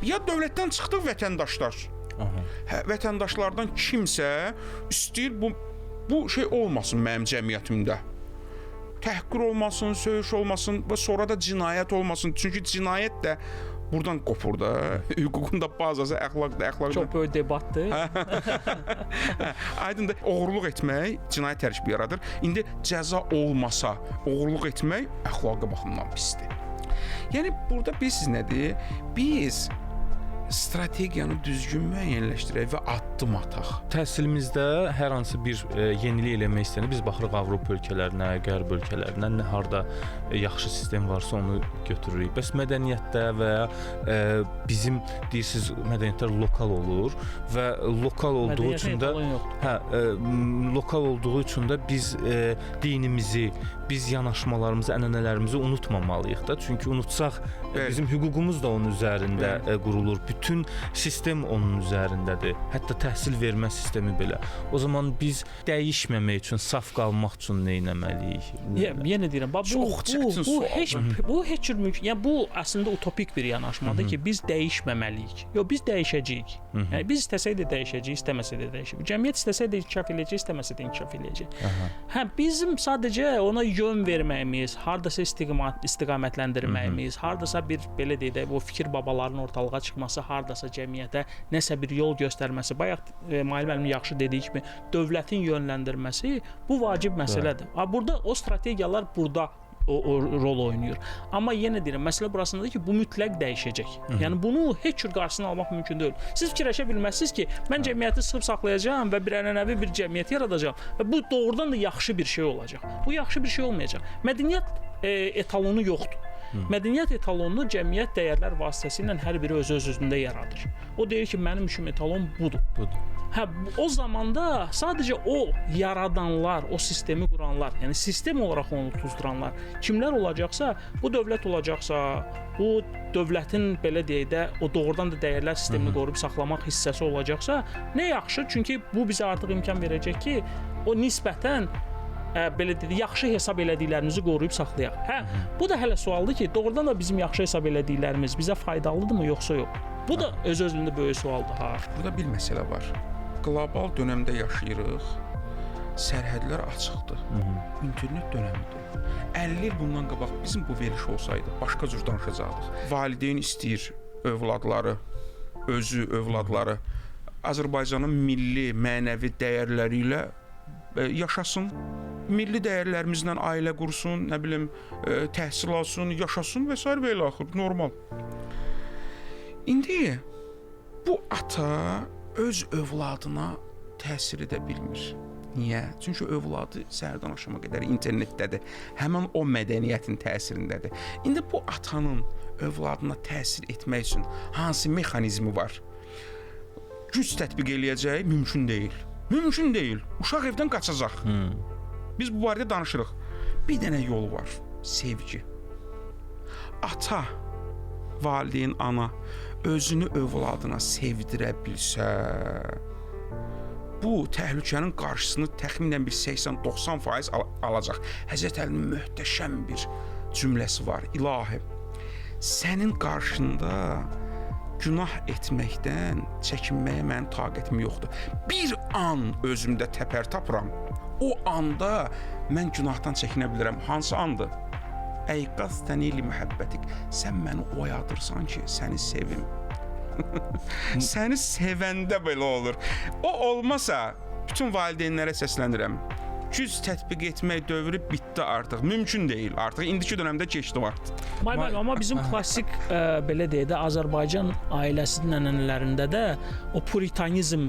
D: Ya dövlətdən çıxdıq vətəndaşlar. Hə, vətəndaşlardan kimsə istəyir bu şey olmasın mənim cəmiyyətimdə. Təhqir olmasın, söyüş olmasın və sonra da cinayət olmasın. Çünki cinayət də buradan qopur da. Hüququn da bazası əxlaqdır, əxlaq.
C: Çox böyük debatdır.
D: Aydındır, oğurluq etmək cinayət tərkibi yaradır. İndi cəza olmasa, oğurluq etmək əxlaqi baxımdan pisdir. Yəni burada bilirsiniz nədir? Biz strategiyanı düzgün müəyyənləşdirək və addım ataq.
B: Təhsilimizdə hər hansı bir yenilik eləmək istəyəndə biz baxırıq Avropa ölkələrinə, Qərb ölkələrinə, nə harda yaxşı sistem varsa onu götürürük. Bəs mədəniyyətdə və ya bizim deyirsiniz mədəniyyətlər lokal olur və lokal olduğu üçün də lokal olduğu üçün də biz dinimizi, biz yanaşmalarımızı, ənənələrimizi unutmamalıyıq da. Çünki unutsaq bizim hüququmuz da onun üzərində qurulur. Bütün sistem onun üzərindədir. Hətta təhsil vermə sistemi belə. O zaman biz dəyişməmək üçün, saf qalmaq üçün nə etməliyik?
C: Yenə deyirəm, bax bu heç cür mümkün. Yəni bu əslində utopik bir yanaşmadır ki, biz dəyişməməliyik. Yox, biz dəyişəcəyik. Yəni biz istəsək də dəyişəcəyik, istəməsək də dəyişəcəyik. Cəmiyyət istəsə də inkişaf eləyəcək, istəməsə də inkişaf eləyəcək. Hə, bizim sadəcə ona yön verməyimiz, hardasa istiqamətləndirməyimiz, hardasa bir belə deyək də, o fikir babalarının ortalığa çıxması, hardasa cəmiyyətə nəsə bir yol göstərməsi, bayaq Mail müəllim yaxşı dediyi kimi dövlətin yönləndirməsi bu vacib məsələdir. Burada o strategiyalar burada o rol oynayır. Amma yenə deyirəm, məsələ burasındadır ki, bu mütləq dəyişəcək. Yəni bunu heç cür qarşısını almaq mümkün deyil. Siz fikirləşə bilməzsiniz ki, mən cəmiyyəti sıxıb saxlayacağam və bir ənənəvi bir cəmiyyət yaradacağam və bu doğrudan da yaxşı bir şey olacaq. Bu yaxşı bir şey olmayacaq. Mədəniyyət etalonu yoxdur. Mədəniyyət etalonunu cəmiyyət dəyərlər vasitəsilə hər biri öz-özlüyündə yaradır. O deyir ki, mənim üçün etalon budur. Hə, o zamanda sadəcə o yaradanlar, o sistemi quranlar, yəni sistem olaraq onu tuzduranlar kimlər olacaqsa, bu dövlət olacaqsa, bu dövlətin belə deyək də o doğrudan da dəyərlər sistemini qoruyub saxlamaq hissəsi olacaqsa, nə yaxşı, çünki bu bizə artıq imkan verəcək ki, o nisbətən belə deyək, yaxşı hesab elədiklərimizi qoruyub saxlayaq. Hə, bu da hələ sualdır ki, doğrudan da bizim yaxşı hesab elədiklərimiz bizə faydalıdırmı yoxsa yox? Bu da öz-özlüyündə böyük sualdır ha.
D: Burada bir məsələ var. Qlobal dönəmdə yaşayırıq. Sərhədlər açıqdır. İnternet dönəmidir. 50 il bundan qabaq bizim bu veriliş olsaydı, başqa cür danışacaqdıq. Valideyn istəyir övladları, özü övladları Azərbaycanın milli, mənəvi dəyərləri ilə yaşasın. Milli dəyərlərimizlə ailə qursun, nə bilim, təhsil alsın, yaşasın və sair və ilə axır, normal. İndi bu ata öz övladına təsir edə bilmir. Niyə? Çünki övladı səhərdən axşama qədər internetdədir. Həmin o mədəniyyətin təsirindədir. İndi bu atanın övladına təsir etmək üçün hansı mexanizmi var? Güc tətbiq eləyəcək mümkün deyil. Mümkün deyil. Uşaq evdən qaçacaq. Biz bu barədə danışırıq. Bir dənə yol var. Sevgi. Ata, valideyn, ana özünü övladına sevdirə bilsə, bu təhlükənin qarşısını təxminən bir 80-90% alacaq. Həzrət Əlinin möhtəşəm bir cümləsi var. İlahi, sənin qarşında günah etməkdən çəkinməyə mənim taqətim yoxdur. Bir an özümdə təpər tapıram. O anda mən günahdan çəkinə bilirəm. Hansı andır? Əyqaztəni li məhəbbətik. Sən məni oyadırsan ki, səni sevim. Səni sevəndə belə olur. O olmasa, bütün valideynlərə səslənirəm. Güc tətbiq etmək dövrü bitdi artıq. Mümkün deyil. Artıq indiki dönəmdə keçdi vaxt.
C: May, amma bizim klassik belə deyək də Azərbaycan ailəsinin ənənələrində də o puritanizm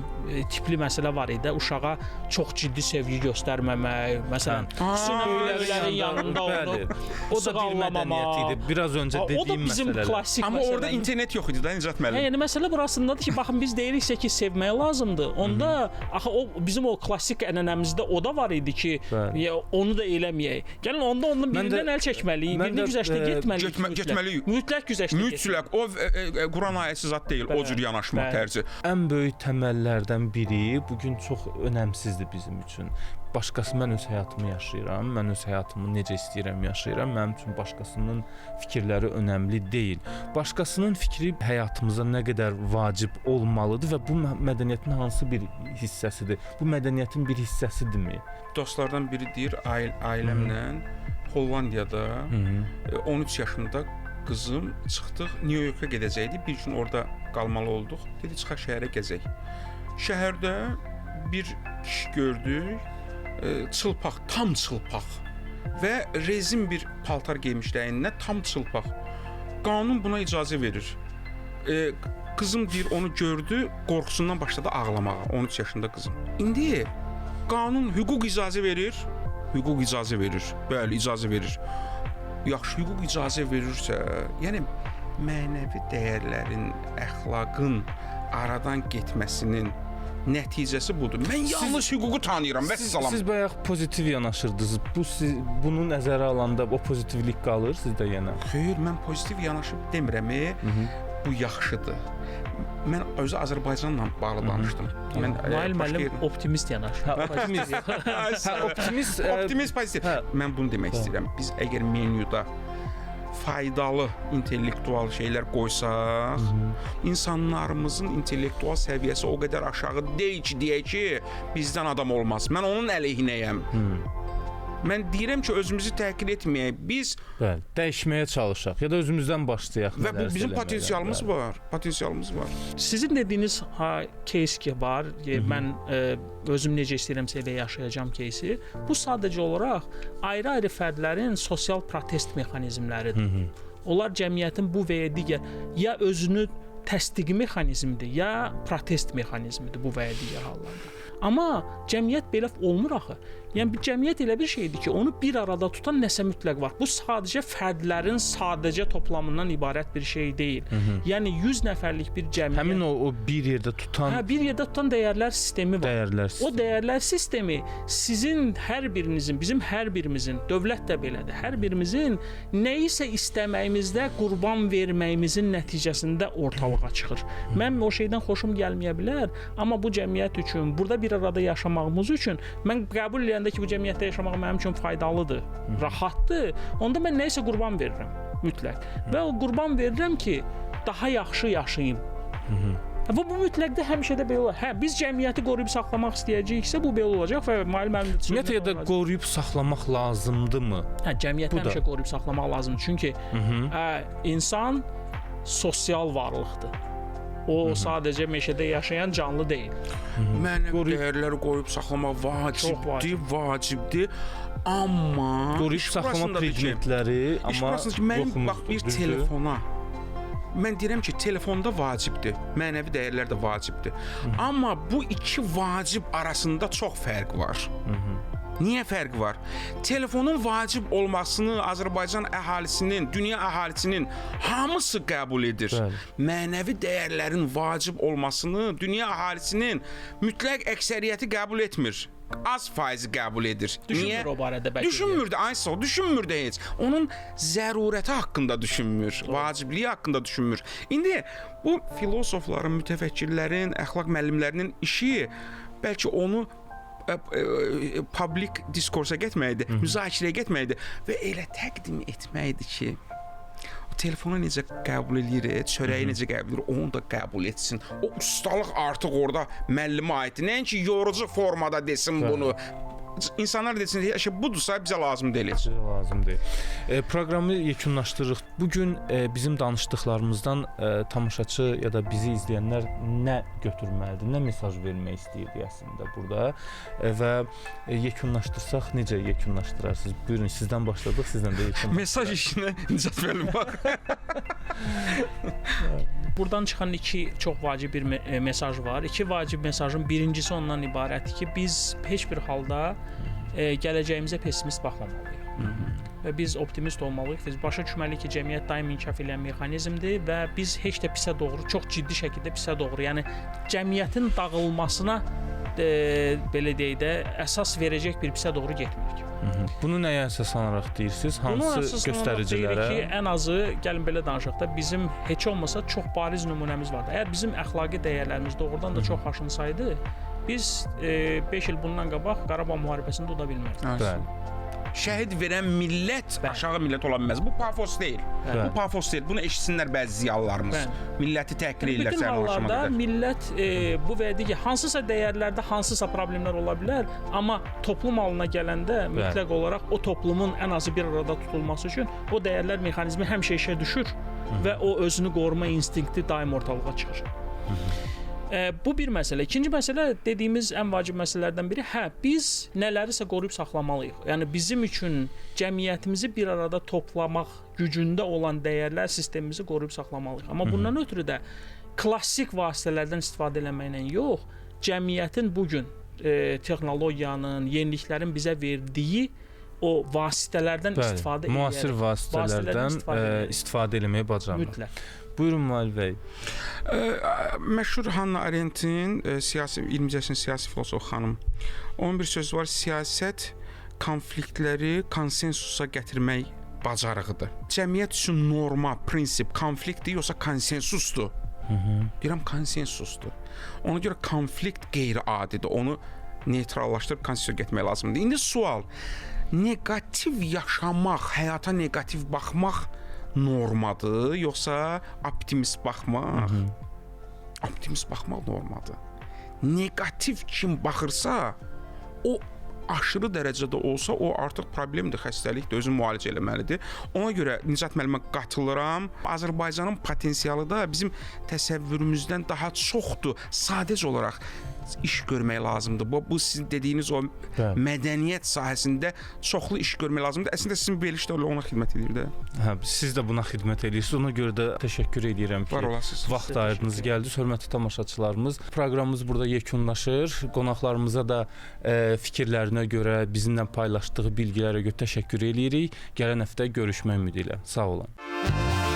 C: tipli məsələ var idi. Uşağa çox ciddi sevgi göstərməmək, məsələn, xüsusilə yanında onu.
B: O da bir mədəniyyət idi. Biraz öncə dediyim məsələlər.
C: O da bizim klassik
D: məsələ. Amma orada internet yox idi da Nicat müəllim.
C: Yəni məsələ burasındadır ki, baxın biz deyiriksə ki, sevmək lazımdır. Onda axı o bizim o klassik ənənəmizdə o da var idi ki, ya, onu da eləməyək. Gəlin onda onun birindən əl çəkməliyik, birini güzəştə getməliyik.
D: Getməliyik.
C: Mütləq güzəştə getməliyik.
D: Mütləq. O Quran ayəsi zat deyil, o cür yanaşma tərzi.
B: Ən böyük təməllərdən biri bugün çox önəmsizdir bizim üçün. Başqası, mən öz həyatımı yaşayıram, mən öz həyatımı necə istəyirəm yaşayıram, mənim üçün başqasının fikirləri önəmli deyil. Başqasının fikri həyatımıza nə qədər vacib olmalıdır və bu mədəniyyətin hansı bir hissəsidir? Bu mədəniyyətin bir hissəsidirmi?
D: Dostlardan biri deyir, ailəmlə Hollandiyada 13 yaşında qızım çıxdıq, New Yorka gedəcəkdik, bir gün orada qalmalı olduq. Dedi, çıxaq şəhərə gəzək. Şəhərdə bir kişi gördük, çılpaq, tam çılpaq və rezin bir paltar geymişdi əyninə, tam çılpaq. Qanun buna icazə verir. Qızım deyir, onu gördü, qorxusundan başladı ağlamağa, 13 yaşında qızım. İndi qanun, hüquq icazə verir, hüquq icazə verir, bəli, icazə verir. Yaxşı, hüquq icazə verirsə, yəni mənəvi dəyərlərin, əxlaqın aradan getməsinin nəticəsi budur. Mən yalnız hüququ tanıyıram və salam.
B: Siz bayaq pozitiv yanaşırdınız. Bu siz, bunu nəzərə alanda o pozitivlik qalır sizdə yenə?
D: Xeyr, mən pozitiv yanaşıb demirəm. Bu yaxşıdır. Mən özü Azərbaycanla bağlı danışdım. Mən
C: Nail müəllim optimist yanaşır.
B: Hə, optimist. Hə, optimist,
D: optimist pozitiv. Mən bunu demək istəyirəm. Biz əgər menyuda faydalı intellektual şeylər qoysaq, insanlarımızın intellektual səviyyəsi o qədər aşağı deyil ki, deyək ki, bizdən adam olmaz. Mən onun əleyhinəyəm. Mən deyirəm ki, özümüzü təhqir etməyək. Biz
B: Bəli, dəyişməyə çalışaq ya da özümüzdən başlayaq.
D: Və bu bizim potensialımız var. Potensialımız var.
C: Sizin dediyiniz case ki var, mən özüm necə istəyirəmsə elə yaşayacağam case-i. Bu sadəcə olaraq ayrı-ayrı fərdlərin sosial protest mexanizmləridir. Hı -hı. Onlar cəmiyyətin bu və ya digər ya özünü təsdiq mexanizmidir, ya protest mexanizmidir bu və ya digər hallarda. Amma cəmiyyət belə olmur axı. Yəni bir cəmiyyət elə bir şeydir ki, onu bir arada tutan nəsə mütləq var. Bu sadəcə fərdlərin sadəcə toplamından ibarət bir şey deyil. Hı -hı. Yəni 100 nəfərlik bir cəmiyyət.
B: Həmin o bir yerdə tutan,
C: hə, bir yerdə tutan dəyərlər sistemi var.
B: Dəyərlər sistemi.
C: O dəyərlər sistemi sizin hər birinizin, bizim hər birimizin, dövlət də belədir. Hər birimizin nəyisə istəməyimizdə qurban verməyimizin nəticəsində ortalığa çıxır. Mən o şeydən xoşum gəlməyə bilər, amma bu cəmiyyət üçün, burada bir arada yaşamağımız üçün mən qəbul eləyəndə ki, bu cəmiyyətdə yaşamaq mənim üçün faydalıdır, rahatdır, onda mən nəyisə qurban verirəm mütləq. Və o qurban verirəm ki, daha yaxşı yaşayım. Və bu mütləqdə həmişə də belə olar. Hə, biz cəmiyyəti qoruyub saxlamaq istəyəcəyiksə, bu belə olacaq və Mail müəllim də
B: ümumiyyətlə ya da qoruyub saxlamaq lazımdırmı?
C: Hə, cəmiyyəti həmişə qoruyub saxlamaq lazımdır. Çünki insan sosial varlıqdır. O sadəcə meşədə yaşayan canlı deyil.
D: Mənəvi dəyərləri qoruyub saxlamaq vacibdir, vacibdir. Amma
B: qoruyub saxlama predmetləri, amma
D: mənim bax bir telefona, mən deyirəm ki, telefonda vacibdir, mənəvi dəyərlər də vacibdir. Amma bu iki vacib arasında çox fərq var. Niyə fərq var? Telefonun vacib olmasını Azərbaycan əhalisinin, dünya əhalisinin hamısı qəbul edir.
B: Bəli.
D: Mənəvi dəyərlərin vacib olmasını dünya əhalisinin mütləq əksəriyyəti qəbul etmir. Az faizi qəbul edir.
C: Düşünmür o barədə bəlkə.
D: Düşünmür də, aysa, düşünmür də heç. Onun zərurəti haqqında düşünmür, vacibliyi haqqında düşünmür. İndi bu filosofların, mütəfəkkirlərin, əxlaq müəllimlərinin işi bəlkə onu public diskursa getməkdir, müzakirəyə getməkdir və elə təqdim etməkdir ki, telefonu necə qəbul eləyir, çörəyi necə qəbul eləyir, onu da qəbul etsin. O ustalıq artıq orada müəllimə aiddir. Nəinki yorucu formada desin bunu. İnsanlar desin ki, budursa bizə lazım deyil.
B: Bizə lazım deyil. Proqramı yekunlaşdırırıq. Bu gün bizim danışdıqlarımızdan tamaşaçı ya da bizi izləyənlər nə götürməlidir, nə mesaj vermək istəyirdik əslində burada və yekunlaşdırsaq necə yekunlaşdırarsınız? Buyurun, sizdən başladıq, sizdən də yekunlaşdıraq.
D: Mesaj işinə Nicat müəllim bax.
C: Buradan çıxan iki çox vacib bir mesaj var. İki vacib mesajın birincisi ondan ibarətdir ki, biz heç bir halda gələcəyimizə pessimist baxmamalıyıq. Və biz optimist olmalıyıq. Biz başa düşməliyik ki, cəmiyyət daim inkişaf edən mexanizmdir və biz heç də pisə doğru, çox ciddi şəkildə pisə doğru, yəni cəmiyyətin dağılmasına belə deyək də, əsas verəcək bir pisə doğru getmirik.
B: Bunu nəyə əsaslanaraq deyirsiniz? Hansı göstəricilərə?
C: Ki, ən azı, gəlin belə danışaq da, bizim heç olmasa çox bariz nümunəmiz vardı. Əgər bizim əxlaqi dəyərlərimiz doğrudan da çox aşınsaydı, biz 5 il bundan qabaq Qarabağ müharibəsində uda bilmərdik.
B: Bəli.
D: Şəhid verən millət aşağı millət ola bilməz. Bu pafos deyil.
B: Bəli.
D: Bu pafos deyil. Bunu eşitsinlər bəzi ziyalılarımız.
C: Bəli.
D: Milləti təhqir edirlər
C: Bütün
D: sənin axşama
C: hallarda
D: qədər.
C: millət bu və ya digər hansısa dəyərlərdə hansısa problemlər ola bilər, amma toplum halına gələndə mütləq olaraq o toplumun ən azı bir arada tutulması üçün o dəyərlər mexanizmi həmişə işə düşür və o özünü qoruma instinkti daim ortalığa çıxır. Bu bir məsələ. İkinci məsələ dediyimiz ən vacib məsələlərdən biri, hə, biz nələrisə qoruyub saxlamalıyıq. Yəni bizim üçün cəmiyyətimizi bir arada toplamaq gücündə olan dəyərlər sistemimizi qoruyub saxlamalıyıq. Amma bundan ötürü də klassik vasitələrdən istifadə eləməklə yox, cəmiyyətin bu gün texnologiyanın, yeniliklərin bizə verdiyi o vasitələrdən istifadə edərək,
B: müasir vasitələrdən istifadə eləməyi bacarmaq.
C: Mütləq.
B: Buyurun Mail bəy.
D: Məşhur Hannah Arendtin, siyasi 20-ci əsrin siyasi filosofu xanım. Onun bir sözü var: siyasət konfliktləri konsensusa gətirmək bacarığıdır. Cəmiyyət üçün norma, prinsip konfliktdir yoxsa konsensusdur? Deyirəm konsensusdur. Ona görə konflikt qeyri-adidir. Onu neytrallaşdırıb konsensusa getmək lazımdır. İndi sual: neqativ yaşamaq, həyata neqativ baxmaq normadır, yoxsa optimist baxmaq? Optimist baxmaq normadır. Neqativ kim baxırsa, o aşırı dərəcədə olsa, o artıq problemdir, xəstəlikdir, özünü müalicə eləməlidir. Ona görə Nicat müəllimə qatılıram. Azərbaycanın potensialı da bizim təsəvvürümüzdən daha çoxdur. Sadəcə olaraq iş görmək lazımdır. Bu sizin dediyiniz o
B: Bəli.
D: mədəniyyət sahəsində çoxlu iş görmək lazımdır. Əslində sizin veriliş də ona xidmət edir də.
B: Hə, siz də buna xidmət edirsiniz. Ona görə də təşəkkür edirəm ki,
D: Var olasınız.
B: vaxt
C: Sizə
B: ayırdınız,
C: təşəkkür
B: gəldiniz. Hörmətli tamaşaçılarımız, proqramımız burada yekunlaşır. Qonaqlarımıza da fikirlərinə görə, bizimlə paylaşdığı bilgilərə görə təşəkkür eləyirik. Gələn həftə görüşmək ümidi ilə. Sağ olun.